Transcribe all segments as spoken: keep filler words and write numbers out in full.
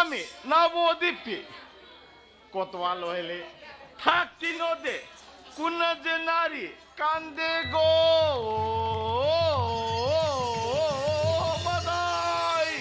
আমি নবদ্বীপে কোতোয়াল হইলে থাকতি নদে কোন যে নারী কান্দে গো মাদাই।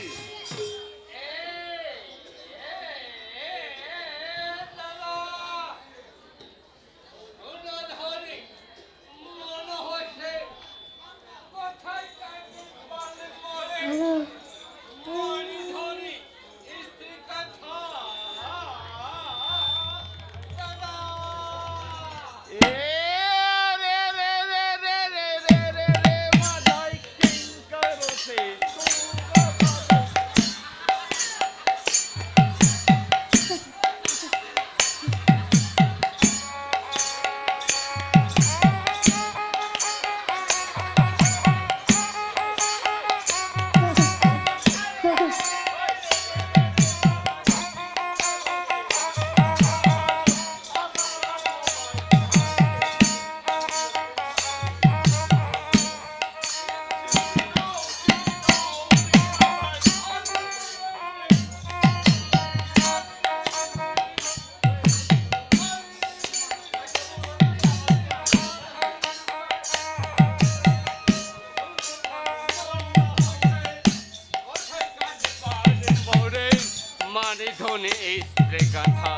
মানি ধনে স্ত্রী গাথা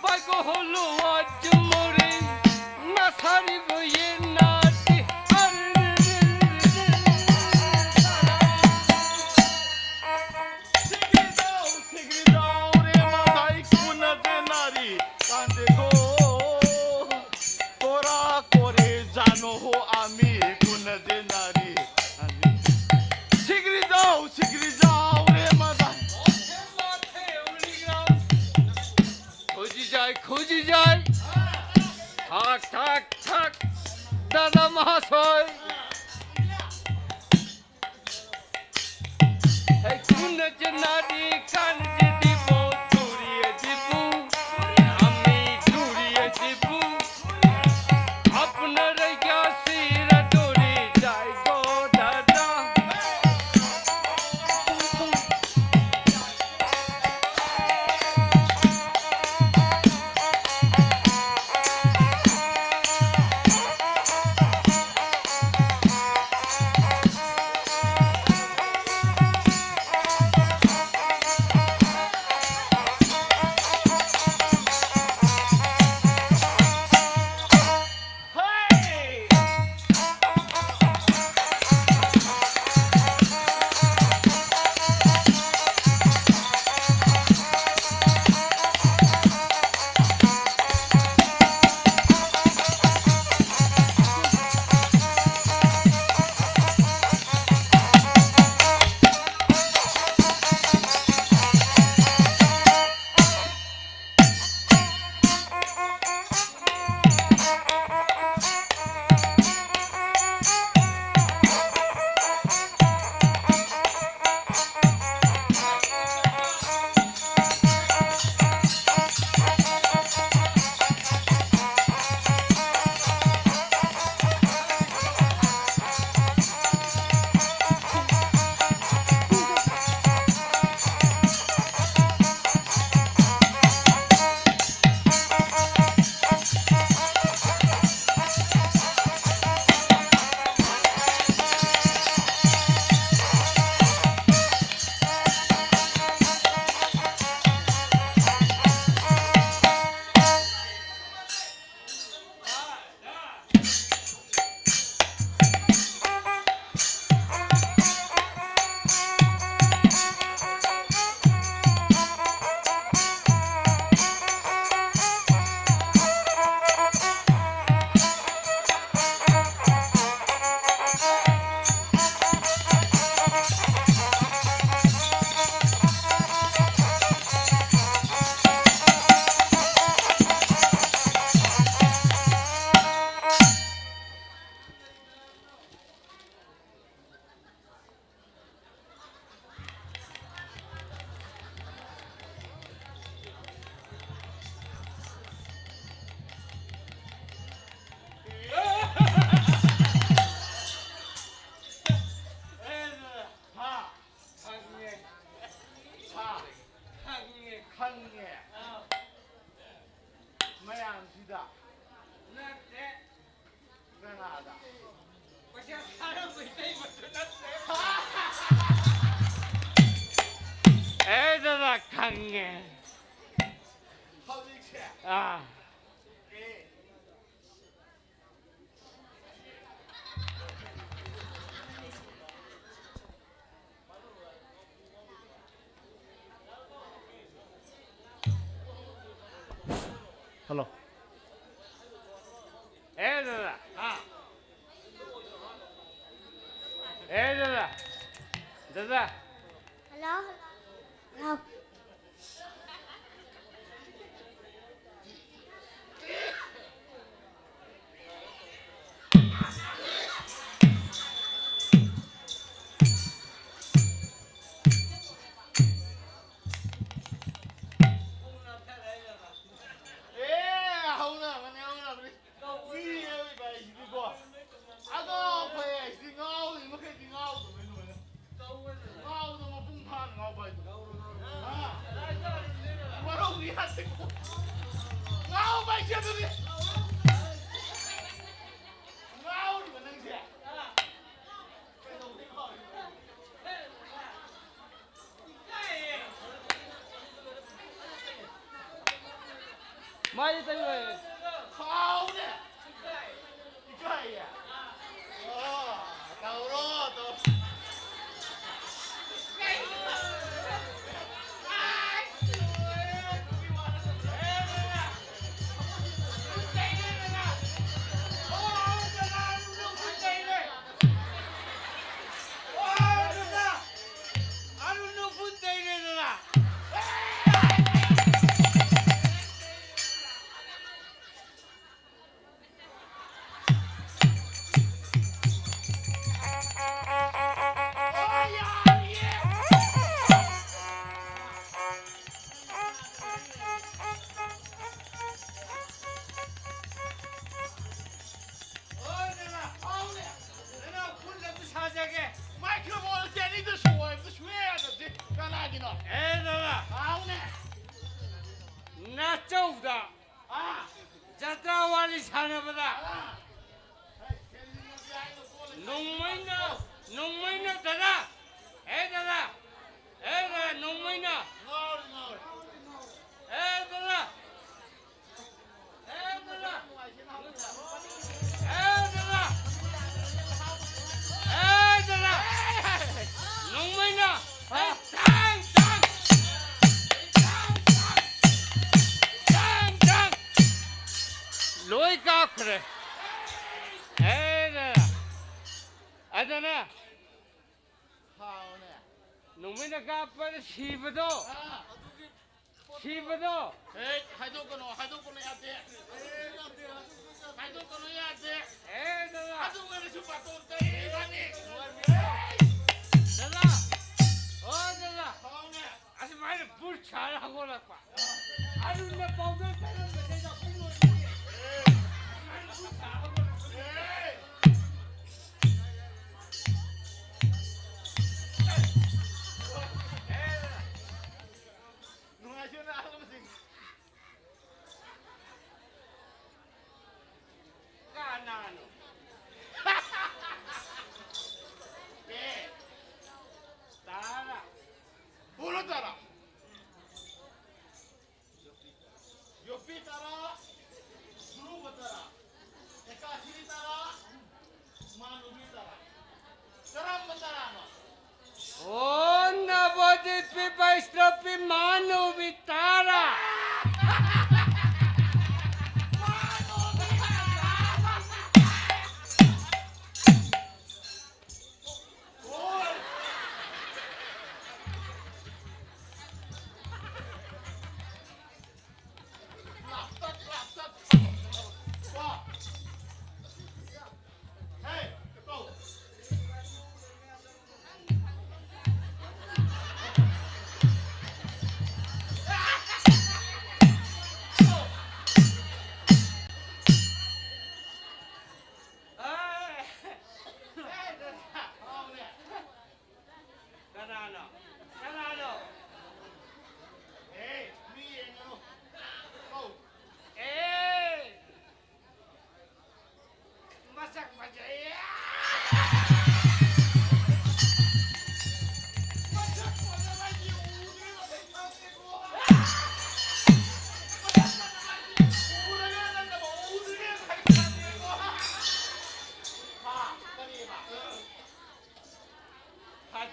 বাইক হলো আজ মরে না সারি বইয়ে নাচি। খুঁজি যাই, খুঁজি যাই। থাক, থাক, থাক, দাদা মহাশয়। এই কোন যে নারী কান যে দিব, দৌড়িয়ে দিব, আমি দৌড়িয়ে দিব। আপনার গাছিরা দৌড়ি যায় গো দাদা। ꯑꯦ ꯗꯗꯥ, ꯈꯪꯉꯦ꯫ ꯍꯧꯖꯤꯛꯁꯦ꯫ ꯑꯥ꯫ ꯑꯦ꯫ ꯍꯜꯂꯣ꯫ ꯑꯦ ꯗꯗꯥ꯫ ꯍꯥ꯫ ꯑꯦ ꯗꯗꯥ꯫ ꯗꯗꯥ꯫ ꯍꯜꯂꯣ꯫ ꯍꯜꯂꯣ꯫ ꯑꯦ, ꯍꯧꯅꯕꯅꯦ, ꯍꯧꯅꯕꯅꯦ꯫ ꯃꯤ ꯑꯣꯏꯕ ꯍꯥꯏꯁꯤꯗꯤꯀꯣ꯫ ꯑꯉꯥꯎ ꯑꯐꯩ ꯍꯥꯏꯁꯤꯗꯤ ꯉꯥꯎꯔꯤ ꯃꯈꯩꯗꯤ ꯉꯥꯎꯗꯕꯩ ꯂꯣꯏꯔꯦ꯫ ꯉꯥꯎꯕꯗꯣ ꯃꯄꯨꯡ ꯐꯥꯅ ꯉꯥꯎꯕ ꯍꯥꯏꯗꯣ꯫ ꯍꯥ? ꯋꯥꯔꯧꯕꯤ ꯌꯥꯗꯦꯀꯣ꯫ ꯉꯥꯎꯕ ꯍꯥꯏꯁꯦ ꯑꯗꯨꯅꯤ꯫ ꯉꯥꯎꯔꯤꯕ ꯅꯪꯁꯦ꯫ ꯀꯩꯗꯧꯕꯩ ꯉꯥꯎꯔꯤꯕ? ꯃꯥꯏꯗꯤ ꯇꯩꯔꯣꯏ꯫ ꯁꯥꯎꯅꯦ꯫ ꯏꯀꯥꯏꯌꯦ꯫ ꯑꯣ, ꯇꯧꯔꯣ, ꯇꯧꯔꯣ꯫ ꯍꯣꯏ, ꯅꯅꯥꯎ, ꯍꯥꯎꯅꯦ꯫ ꯅꯅꯥꯎ ꯈꯨꯜ ꯑꯝꯇ ꯁꯥꯖꯒꯦ꯫ ꯃꯥꯏꯀ꯭ꯔꯣꯐꯣꯟ ꯑꯁꯤ ꯑꯅꯤꯗ ꯁꯨ ꯍꯥꯏꯕꯗ ꯁꯨꯡꯌꯥ ꯌꯥꯗꯕꯁꯦ ꯀꯅꯥꯒꯤꯅꯣ? ꯑꯦ, ꯅꯅꯥꯎ꯫ ꯍꯥꯎꯅꯦ꯫ ꯅꯥꯆꯧꯗ ꯑꯥ꯫ ꯖꯇ꯭ꯔꯥ ꯋꯥꯔꯤ ꯁꯥꯟꯅꯕꯗ ꯑꯥ꯫ ꯅꯣꯡꯃꯩꯅ ꯗꯗꯥ! ꯑꯦ ꯗꯗꯥ! ꯑꯦ ꯗꯗꯥ, ꯅꯣꯡꯃꯩꯅ! ꯉꯥꯎꯔꯦ, ꯉꯥꯎꯔꯦ꯫ ꯑꯦ ꯗꯗꯥ! ꯑꯦ ꯗꯗꯥ! ꯑꯦ ꯗꯗꯥ! ꯑꯦ ꯗꯗꯥ! ꯅꯣꯡꯃꯩꯅ! ꯑꯦ, ꯊꯥꯡ, ꯊꯥꯡ! ꯊꯥꯡ, ꯊꯥꯡ! ꯂꯣꯏ ꯀꯥꯞꯈ꯭ꯔꯦ꯫ ꯑꯦ ꯗꯗꯥ! ꯑꯗꯨꯅ ꯍꯥꯎꯅꯦ꯫ ꯅꯣꯡꯃꯩꯅ ꯀꯥꯞꯄꯗ ꯁꯤꯕꯗꯣ꯫ ꯑꯥ꯫ ꯁꯤꯕꯗꯣ꯫ ꯍꯦ, ꯍꯥꯏꯗꯣꯛꯀꯅꯨ, ꯍꯥꯏꯗꯣꯛꯀꯅꯨ ꯌꯥꯗꯦ꯫ ꯍꯥꯏꯗꯣꯛꯀꯅꯨ ꯌꯥꯗꯦ꯫ ꯑꯦ, ꯗꯗꯥ꯫ ꯑꯗꯨ ꯑꯣꯏꯔꯁꯨ ꯕꯥꯇꯣꯟ ꯇꯧꯔꯤꯕꯅꯤ꯫ ꯗꯗꯥ꯫ ꯑꯣ, ꯗꯗꯥ꯫ ꯍꯥꯎꯅꯦ꯫ ꯑꯁꯨꯃꯥꯏꯅ ꯕꯨꯠ ꯁꯥꯔ ꯍꯧꯒꯠꯂꯛꯄ꯫ ꯑꯔꯨꯟꯅ ꯄꯥꯎꯗꯔ ꯇꯩꯔꯝꯕꯗꯩꯗ ꯑꯩꯈꯣꯏ ꯂꯣꯏꯔꯦ꯫ ꯅꯨꯡꯉꯥꯏꯖꯩ ꯅꯥꯕꯁꯤꯡ꯫ ꯀꯅꯥꯅꯣ? ꯑꯦ, ꯇꯥꯔꯥ꯫ ꯄꯨꯔꯣ ꯇꯥꯔꯥ꯫ ꯌꯣꯄꯤ ꯇꯔꯥ, ꯒꯨꯔꯨꯕ ꯇꯔꯥ, ꯑꯦꯀꯥꯁꯤ ꯇꯔꯥ, ꯃꯥꯅꯨꯕꯤ ꯇꯔꯥ꯫ ꯀꯔꯝꯕ ꯇꯔꯥꯅꯣ? ꯑꯣ, ꯅꯕꯣꯗꯤꯄꯤ ꯕꯩꯁꯅꯣꯄꯤ ꯃꯥꯅꯨꯕꯤ ꯇꯔꯥ꯫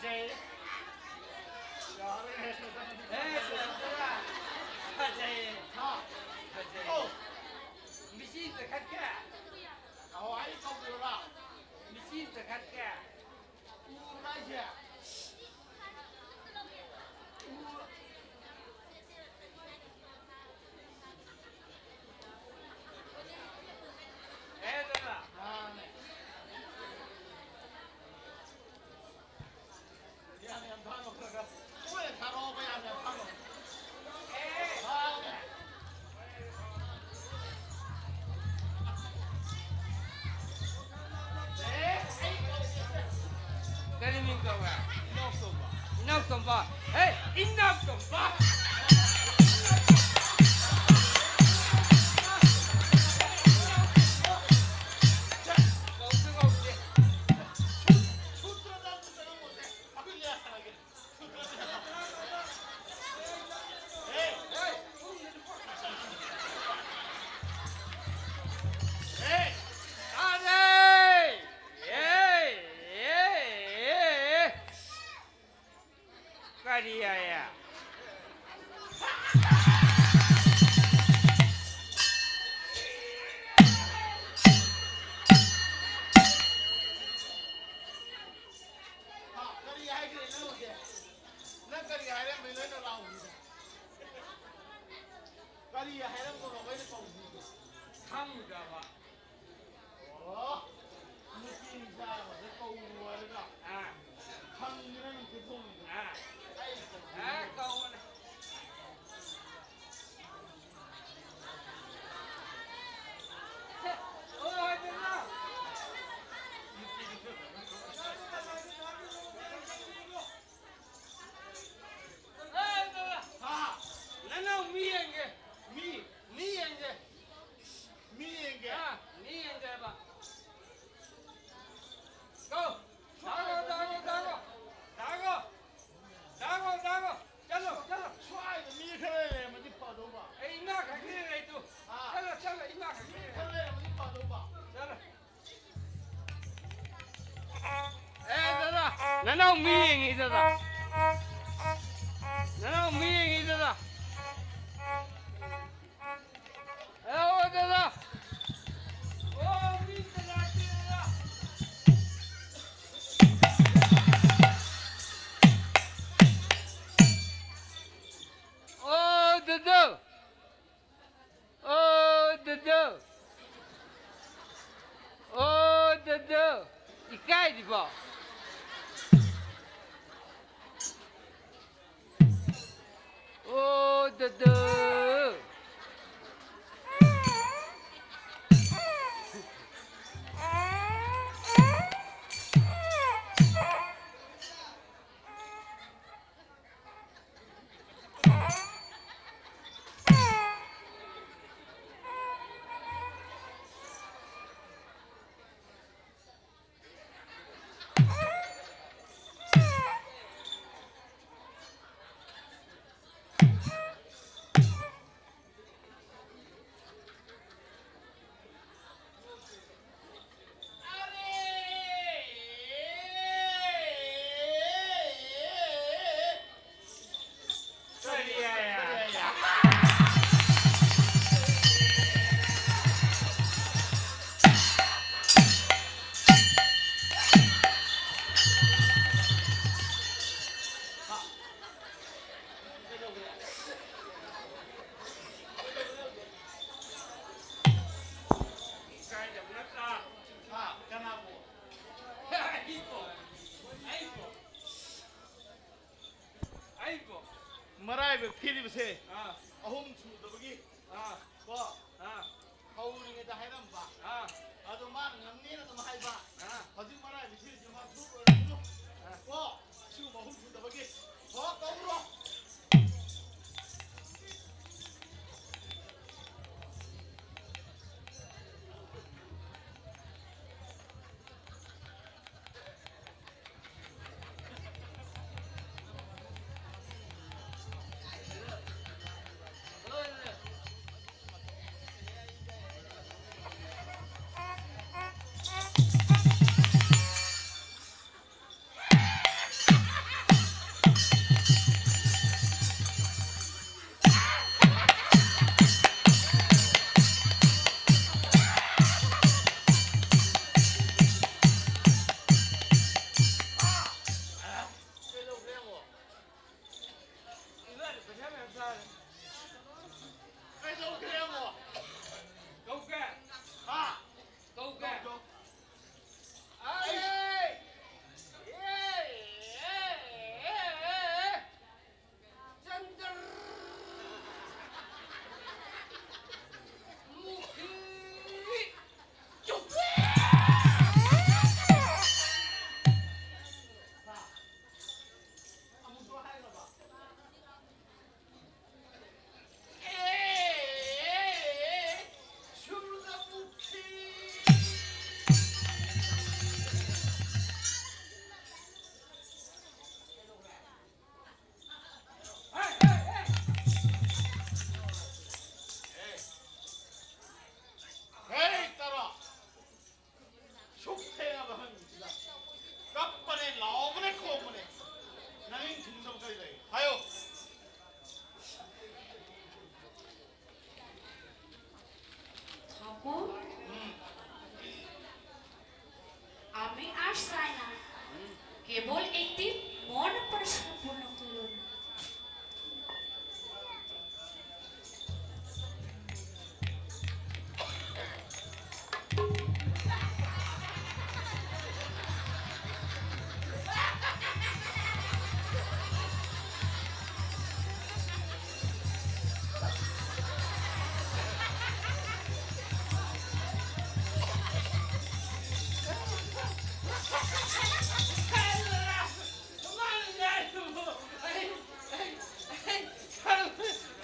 ꯐꯖꯩ꯫ ꯌꯥꯔꯦ꯫ ꯑꯦ, ꯐꯖꯩ꯫ ꯍꯥ? ꯐꯖꯩ꯫ ꯑꯣ꯫ ꯃꯤꯁꯤ ꯑꯝꯇ ꯈꯠꯀꯦ꯫ ꯍꯋꯥꯏ ꯀꯧꯕꯤꯔꯣꯔꯥ? ꯃꯤꯁꯤ ꯑꯝꯇ ꯈꯠꯀꯦ꯫ ꯎꯔꯕ꯭ꯔꯥ ꯍꯥꯏꯁꯦ? ꯎ-, ꯃꯥꯅꯦ꯫ ꯌꯥꯝ ꯌꯥꯝ ꯊꯥꯡꯉꯣ ꯈꯔ ꯈꯔ꯫ ꯃꯣꯏꯅ ꯊꯥꯔꯛꯑꯣ, ꯃꯌꯥꯝ ꯌꯥꯝ ꯊꯥꯡꯉꯣ꯫ ꯊꯥꯎꯅꯦ꯫ ꯑꯦ, ꯑꯩ ꯀꯧꯒꯦꯁꯦ꯫ ꯀꯔꯤ ꯃꯤꯡ ꯀꯧꯒꯦ? ꯏꯅꯥꯎꯇꯣꯝꯕ꯫ ꯏꯅꯥꯎꯇꯣꯝꯕ꯫ ꯍꯦ, ꯏꯅꯥꯎꯇꯣꯝꯕ꯫ ꯀꯧꯁꯨ ꯀꯧꯗꯦ꯫ ꯁꯨꯠ-, ꯁꯨꯠꯇ꯭ꯔꯣ ꯅꯪ ꯆꯪꯉꯝꯃꯣꯁꯦ꯫ ꯑꯩꯈꯣꯏ ꯂꯦꯞꯈ꯭ꯔꯒꯦ꯫ ꯀꯔꯤ ꯍꯥꯏꯌꯦ? ꯅꯅꯥꯎ ꯃꯤ ꯌꯦꯡꯉꯤꯗꯅ꯫ ꯅꯅꯥꯎ ꯃꯤ ꯌꯦꯡꯉꯤꯗꯅ꯫ ꯑꯣ, ꯗꯥꯗꯥ꯫ ꯑꯣ, ꯃꯤ ꯀꯅꯥ ꯆꯦꯜꯂꯤꯅꯣ? ꯑꯣ, ꯗꯥꯗꯥ꯫ ꯑꯣ, ꯗꯥꯗꯥ꯫ ꯑꯣ, ꯗꯥꯗꯥ꯫ ꯏꯀꯥꯏꯔꯤꯕꯣ? ꯑꯣ, ꯗꯥꯗꯥ꯫ ꯃꯔꯥꯏꯕꯛ ꯊꯤꯔꯤꯕꯁꯦ ꯑꯥ꯫ ꯑꯍꯨꯝ ꯁꯨꯗꯕꯒꯤ ꯑꯥ꯫ ꯀꯣ? ꯑꯥ꯫ ꯍꯧꯔꯤꯉꯩꯗ ꯍꯥꯏꯔꯝꯕ꯫ ꯑꯥ꯫ ꯑꯗꯣ ꯃꯥꯅ ꯉꯝꯅꯦꯅ ꯑꯗꯨꯝ ꯍꯥꯏꯕ꯫ ꯑꯥ꯫ ꯍꯧꯖꯤꯛ ꯃꯔꯥꯏꯕꯛ ꯊꯤꯔꯤꯁꯦ ꯃꯥ ꯊꯣꯛꯑꯣꯏꯔꯁꯅꯨ꯫ ꯑꯥ꯫ ꯀꯣ? ꯁꯤꯒꯨꯝꯕ ꯑꯍꯨꯝ ꯁꯨꯗꯕꯒꯤ꯫ ꯀꯣ? ꯀꯧꯔꯣ꯫ চায় না। কেবল একটি মন প্রশ্ন পূর্ণ করুন।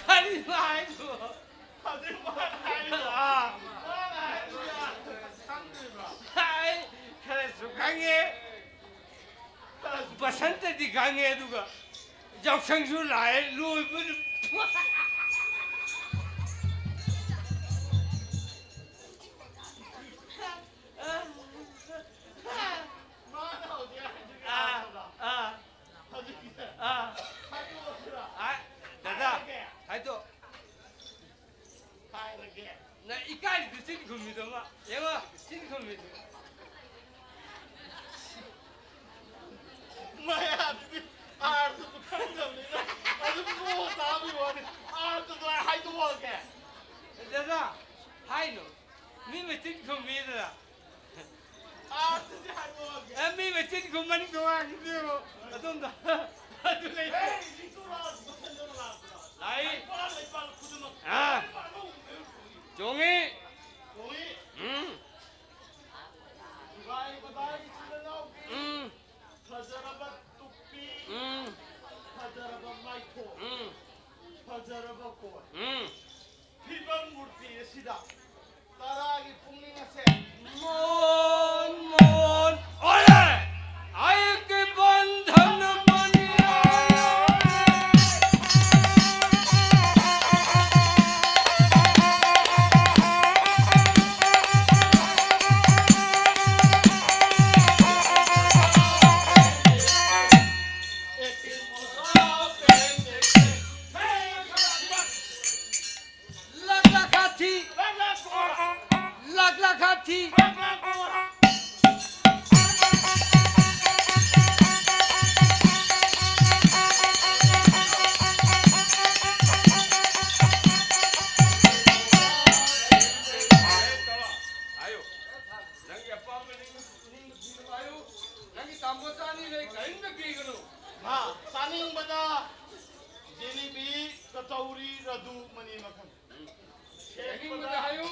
ꯀꯔꯤꯅꯣ ꯍꯥꯏꯗꯨꯕꯣ? ꯍꯧꯖꯤꯛ ꯃꯥꯅ ꯍꯥꯏꯔꯤꯗꯣ, ꯑꯥ꯫ ꯃꯥꯅ ꯍꯥꯏꯔꯤꯗꯣ ꯌꯥꯗ꯭ꯔꯦ, ꯈꯪꯗ꯭ꯔꯤꯕ꯭ꯔꯣ? ꯑꯩ ꯈꯔꯁꯨ ꯈꯪꯉꯦ, ꯕꯁꯟꯇꯗꯤ ꯈꯪꯉꯦ, ꯑꯗꯨꯒ ꯌꯥꯎꯁꯪꯁꯨ ꯂꯥꯛꯑꯦ, ꯂꯣꯏꯕ ꯅꯨ-, ꯃꯥꯅ ꯍꯧꯖꯤꯛ ꯍꯥꯏꯗꯨꯒꯤ ꯑꯥ, ꯑꯥ꯫ ꯍꯧꯖꯤꯛꯀꯤꯁꯦ ꯑꯥ꯫ ꯍꯥꯏꯗꯣꯛꯑꯁꯤꯔꯥ? ꯑꯥ, ꯗꯗꯥ, ꯍꯥꯏꯔꯒꯦ꯫ ꯍꯥꯏꯗꯣ꯫ ꯍꯥꯏꯔꯒꯦ꯫ ꯅꯪ ꯏꯀꯥꯏꯔꯤꯗꯨ ꯆꯤꯟ ꯈꯨꯝꯃꯤꯗꯣ ꯃꯥ꯫ ꯌꯦꯡꯉꯣ, ꯆꯤꯟ ꯈꯨꯝꯃꯤꯗꯨ꯫ ꯃꯌꯥꯗꯨꯗꯤ ꯑꯥꯔꯊꯗꯨ ꯈꯪꯗꯕꯅꯤꯅ ꯑꯗꯨꯝ ꯅꯣꯛꯑ ꯇꯥꯕꯒꯤ ꯋꯥꯅꯤ꯫ ꯑꯥꯔꯊꯗꯣ ꯑꯩ ꯍꯥꯏꯗꯣꯛꯑꯒꯦ꯫ ꯗꯗꯥ, ꯍꯥꯏꯅꯣ꯫ ꯃꯤ ꯃꯆꯤꯟ ꯈꯨꯝꯃꯤꯗꯅ꯫ ꯑꯥꯔꯊꯁꯦ ꯍꯥꯏꯗꯣꯛꯑꯒꯦ꯫ ꯑꯦ, ꯃꯤ ꯃꯆꯤꯟ ꯈꯨꯝꯃꯅꯤ ꯇꯣꯉꯥꯟꯒꯤꯗꯤ ꯌꯦꯡꯉꯣ꯫ ꯑꯗꯣꯝꯗ꯫ ꯑꯗꯨ ꯂꯩ꯫ ꯍꯦ, ꯂꯤꯇꯨꯔꯥ ꯃꯊꯟꯗꯅ ꯂꯥꯛꯄ꯭ꯔꯥ? ꯂꯥꯛꯏ꯫ ꯂꯩꯄꯥꯛ, ꯂꯩꯄꯥꯛ ꯈꯨꯗꯤꯡꯃꯛ ꯑꯥ꯫ ꯂꯩꯄꯥꯛ ꯑꯃ ꯑꯣꯏꯕ ꯆꯣꯡꯉꯤ꯫ ꯆꯣꯡꯉꯤ꯫ ꯎꯝ꯫ ꯅꯨꯡꯉꯥꯏ, ꯅꯨꯡꯉꯥꯏ, ꯏꯆꯤꯜ ꯏꯅꯥꯎꯒꯤ ꯎꯝ꯫ ꯐꯖꯔꯕ ꯇꯨꯄꯤ, ꯎꯝ꯫ ꯐꯖꯔꯕ ꯃꯥꯏꯊꯣꯡ, ꯎꯝ꯫ ꯐꯖꯔꯕ ꯀꯣꯟ꯫ ꯎꯝ꯫ ꯐꯤꯕꯝ ꯃꯨꯔꯇꯤ ꯑꯁꯤꯗ ꯇꯔꯥꯒꯤ ꯄꯨꯛꯅꯤꯡ ꯑꯁꯦ ꯃꯣꯟ, ꯃꯣꯟ, ꯑꯣꯂꯦ! ꯑꯩꯒꯤ ꯕꯟꯙꯟ ꯃꯅꯤ ꯑꯣꯂꯦ! ꯂꯥꯛ ꯂꯥꯛ ꯍꯥꯊꯤ! ꯂꯥꯛ ꯂꯥꯛ ꯍꯥꯊꯤ! ꯇꯥꯃꯣ ꯆꯥꯅꯤ ꯂꯩ, ꯀꯔꯤꯝꯇ ꯄꯤꯒꯅꯨ꯫ ꯃꯥ ꯆꯥꯅꯤꯡꯕꯗ ꯖꯤꯂꯤꯕꯤ, ꯀꯆꯧꯔꯤ, ꯔꯗꯨ, ꯃꯅꯤ ꯃꯈꯜ꯫ ꯌꯦꯡꯅꯤꯡꯕꯗ ꯍꯥꯏꯌꯨ꯫